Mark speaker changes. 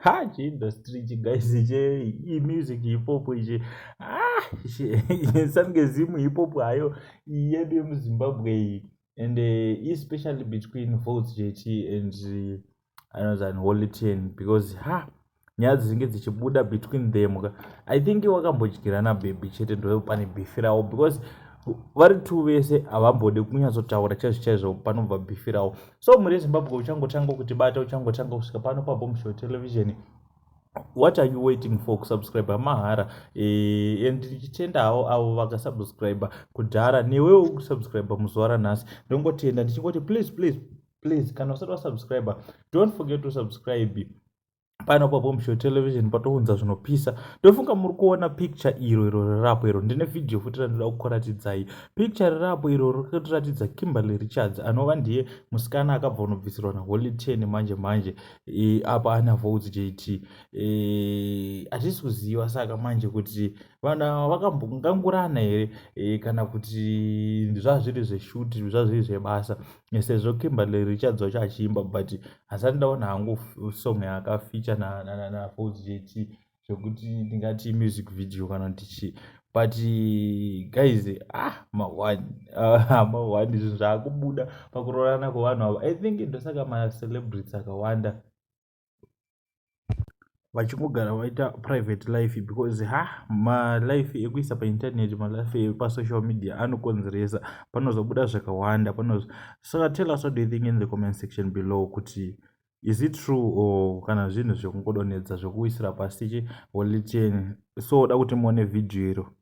Speaker 1: Ha, chiindustry ichi guys, chemusic hip hop ichi, ah, sange Zim hip hop hayo yedu yemuZimbabwe iyi, and especially between Voltz JT and anonzi Holy Ten, because ha, nyaya dzinenge dzichibuda between them, I think wakambodyirana baby chete, ndo pane beef ravo, because vari two vese havambodi kunyatsotaura chaizvo chaizvo panobva beef ravo. So muri Zimbabwe, uchangotanga kutibata, uchangotanga kusvika pano paBombshow Television, what are you waiting for? Kusubscribe mahara. And ndichitendawo avo vakasubscribe kudhara, newewo kusubscribe muzuva ranhasi, ndongotenda ndichingoti please, please, please, kana usati wasubscribe, don't forget to subscribe pano paBombshow Television, patounza zvinopisa. Ndofunga muri kuona picture iro, iro rirapo iro. Ndine vhidhiyo futi randoda kukuratidzai. Picture rirapo iro rikuratidza Kimberly Richards, anova ndiye musikana akabva unobvisirwa naHoly Ten manje manje. Apa ana Voltz JT. Hatisi kuziva saka manje kuti vanhu ava vakambongangurana here, kana kuti zvazviri zveshoot, zvazviri zvebasa, sezvo Kimberly Richards wacho achiimba, but hasati ndaona hangu song yaakafeature naVoltz JT zvekuti ndingati music video kana kuti chii. But guys, ah, ma1 ma1, zvinhu zvaakubuda pakuroorana kwevanhu ava. I think ndosaka macelebrities akawanda vachingogara vaita private life, because ha, malife ekuisa painternet, malife epasocial media anokonzeresa, panozobuda zvakawanda panozo. Saka tell us what do you think in the comment section below, kuti is it true or kana zvinhu zvekungodonhedza zvekuwisira pasi chi Holy Ten. So da kuti muone vhidhiyo iro.